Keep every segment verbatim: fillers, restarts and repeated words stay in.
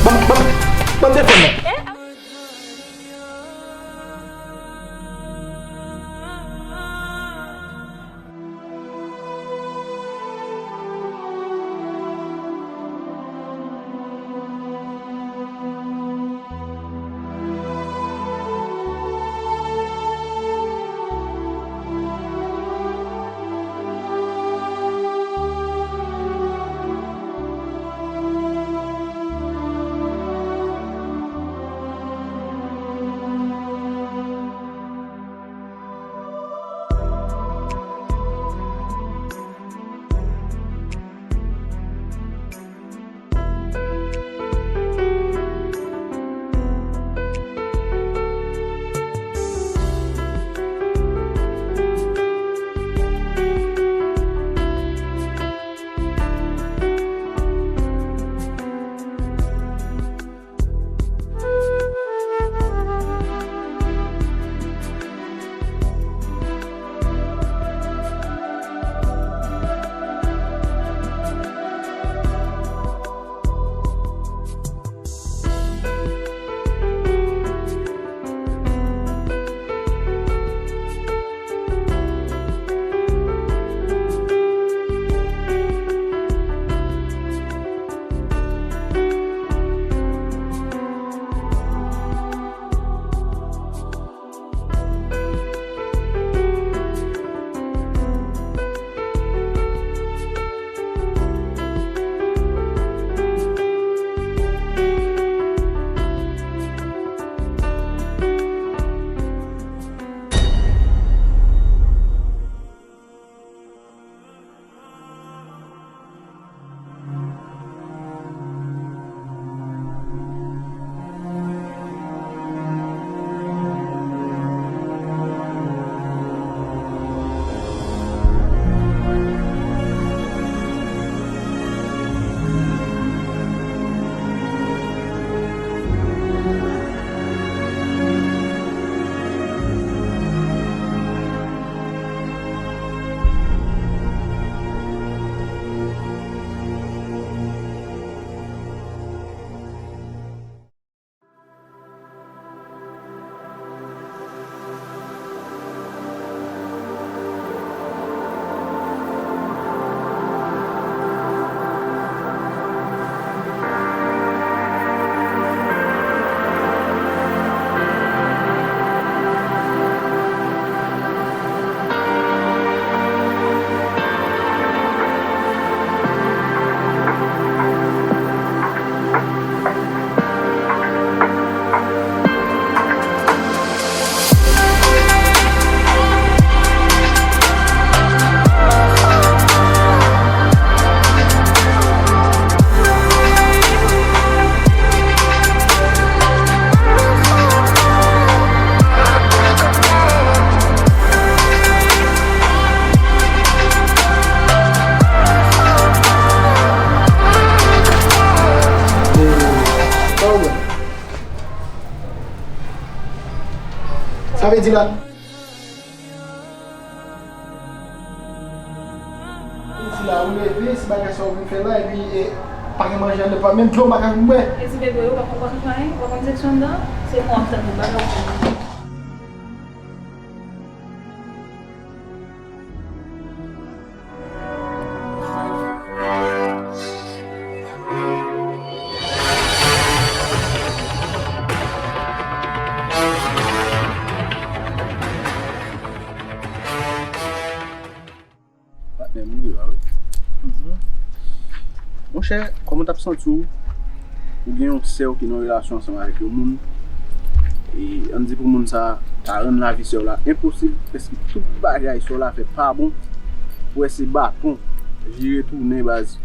Ban m, ban m, ban m telefòn nan. Sa vle di la. Vle di la, ou leve, se bagay sa ou vin fè la, epi, e, pa gen manje anndan, pa menm dlo m pa ka vin bwè. E ti bebe yo, pa konn, pa konn anyen, pa konn seksyon anndan, se mwen w ap tann pou bagay ou. Patnè m ye la, wi. Mhm. Monchè, kòman w t ap santi w? Ou gen yon sè w ki nan relasyon ansanm avèk yon moun. E ann di pou moun sa ta rann lavi sè w la enposib, paske tout bagay sè w la fè pa bon. Ou wè se baton, vire tounen baz.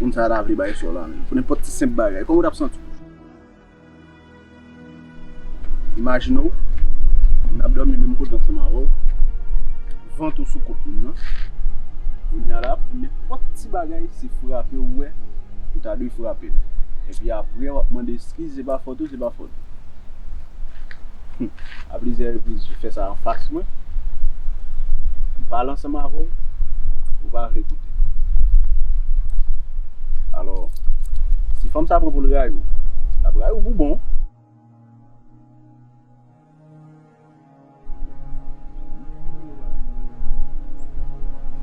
Moun sa ta vle bay sè w la menm. Pou nenpòt ti senp bagay. Kòman w t ap santi w? Imajine w, moun ap dòmi menm kote ansanm avè w, vant ou sou kont moun nan. Kounye a la, pou nenpòt ti bagay, se frape ou wè, ou ta dwe frape l. Epi apre, w ap mande eskiz, se pa fòt ou, se pa fòt ou. A plizyè repriz, ou fè sa anfas mwen. M pale ansanm avè w, ou pa vle koute. Alò, si fanm sa pran pou l rayi w, L ap rayi w pou bon.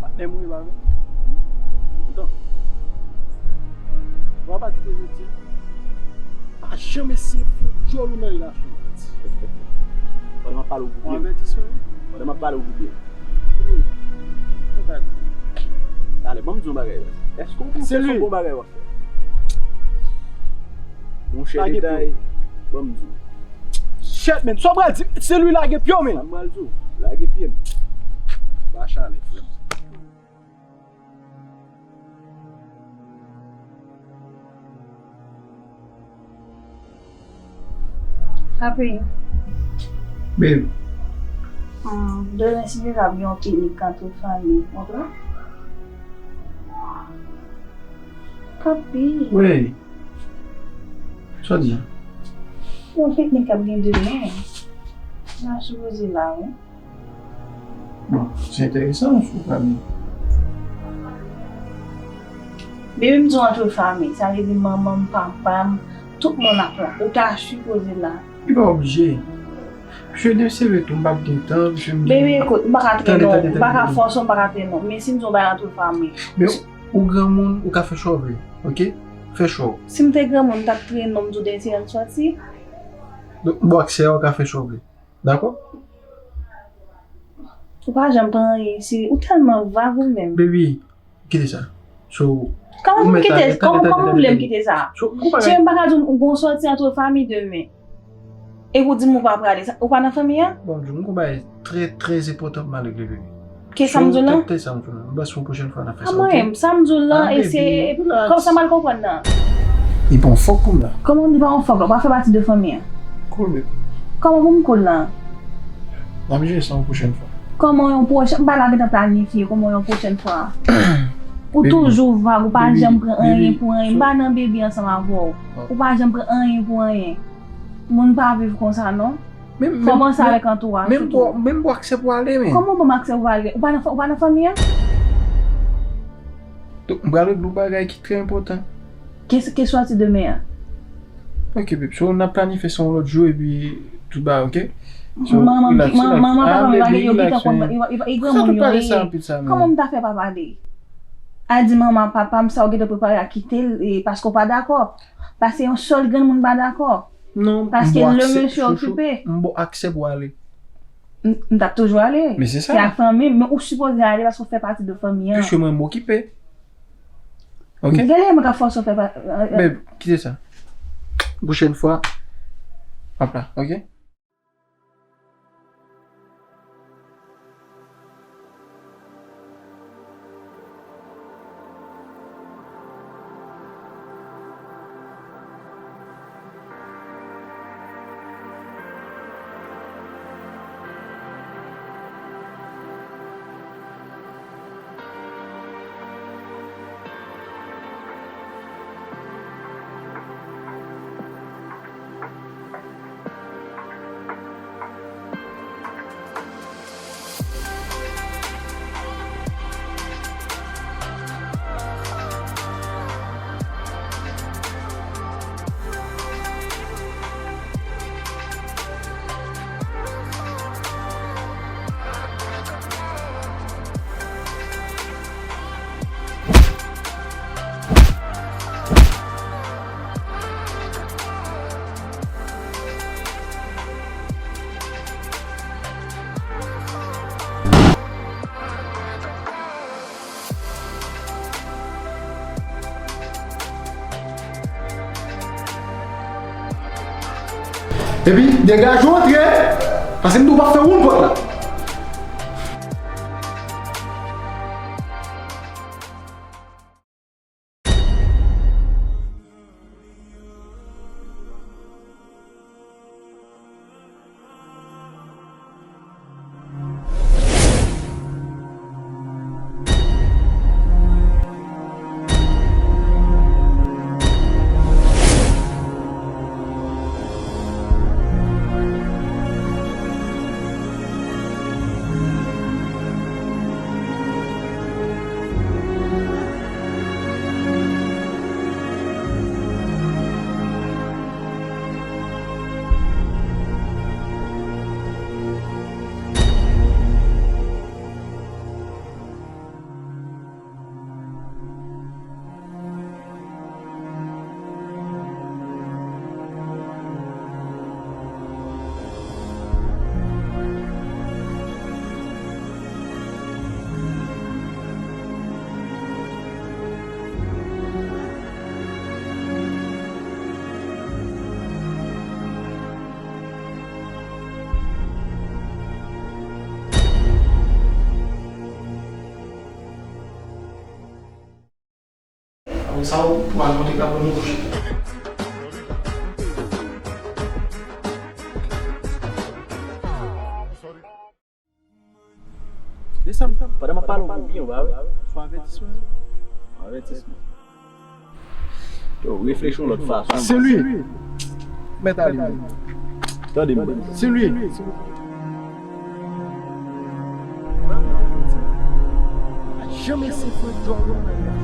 Patnè m wi, pa vre? Lontan. Bon, apati de jodi a, pa janm eseye fout djòl ou nan relasyon an. Pandan m ap pale w pou byen. Yon avètisman, wi. Pandan m ap pale w pou byen. Wi. Talè, ban m di yon bagay la. Èske w panse se yon bon bagay w ap fè? Monchè, detay, ban m di w. Shit, man. Sa w pral di? Se li lage pye w, man. Sa m pral di w? Lage pye m. Ba chalè, frè m. Papi. Babe. Hmm, demen si Dye vle ap gen yon piknik antre fanmi. Ou konprann? Papi. Wi. Sa w di? Yon piknik k ap gen demen. M ta sipoze la, wi. Bon, se enteresan, si w pa vle. Bebe, m di w antre fanmi, sa vle di manman m, papa m, tout moun ap la. Ou ta sipoze la. Li pa oblije. Piske demen se vre tou, m p ap gen tan, piske m gen... Bebe, ekout, m pa ka trennen w, m pa ka fòse w, m pa ka trennen w. Men si m di w bay antre fanmi. Men ou granmoun, ou ka fè sa w vle, oke? Fè sa w. Si m te granmoun, m t ap trennen w, m di w demen se lè n sòti. Donk, m ba w aksè a, ou ka fè sa w vle. Dakò? Ou pa janm pran anyen serye. Ou tèlman vag ou menm. Baby, kite sa. So, kòman pou m kite? Kòman, kòman w vle m kite sa? So, m pa ka di w gon sòti antre fanmi demen. Epi w di m ou pa prale. Ou pa nan fanmi an? Bon, m di w, m gon bagay trè, trè enpòtan pou m al regle, baby. Ke sa m di w lan? Tèt tèt sa m di w lan. M panse yon pwochèn fwa n ap fè sa, oke? Mwen, sa m di w lan, e se, epi kòm sa m al konprann nan. Li pa yon fòk pou m la. Kòman li pa yon fòk la? Ou pa fè pati de fanmi an? Cool, baby. Kòman pou m cool lan? N ap jere sa yon pwochèn fwa. Kòman yon pwochèn? M pa la gentan planifye kòman yon pwochèn fwa. Ou toujou vag, ou pa janm pran anyen pou anyen. M pa nan baby ansanm avè w. Ou pa janm pran anyen pou anyen. Moun pa viv konsa, non. Fò w panse avèk antouraj sitou. Menm pou aksè pou ale, men. Kòman w ban m aksè pou ale? Ou pa nan, ou pa nan fanmi an? Donk, m pral regle yon bagay ki trè enpòtan. Ke, ke sòti demen an? Oke, babe. So, n ap planifye sa yon lòt jou, epi tout bagay, oke? So, manman, relax, manman, relax. Manman, papa m, yo gentan konn, yo, yo, yo granmoun yo ye. Kòman m ta fè pa pale? Al di manman, papa m, sa w gentan prepare a, kite l, e, paske w pa dakò. Paske yon sèl granmoun pa dakò. Non, paske le mesye okipe. M ba w aksè pou ale. M, m t ap toujou ale. Men se sa. Se ak fanmi m, men ou sipoze ale paske w fè pati de fanmi an. Piske mwen, m okipe. Oke? Gade mwen ka fòse w fè pa... Babe, kite sa. Pwochèn fwa, m ap la, oke? Epi, degaje w antre, paske m di w pa fè woul pòt la. Sa w pral montre k ap ban nou kouche. Desann, pandan m ap pale w byen, ou pa wè? Fò avètisman. Avètisman. Yo, reflechi yon lòt fason. Se li. Mèt ale menm. Tande m. Se li. Janm ese fè djòl yon bagay.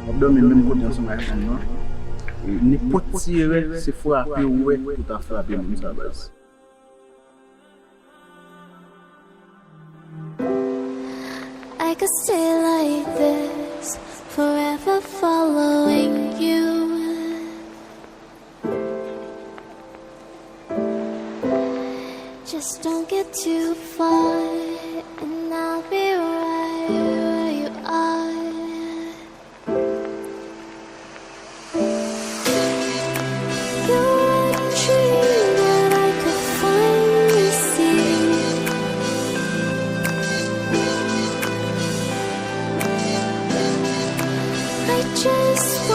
W ap dòmi menm kote ansanm ak fanm nan. E nenpòt ti erè, se frape ou wè pou ta frape moun sa, baz. I could stay like this, forever following you. Just don't get too far, and I'll be right where you are. You're a dream that I could finally see. I just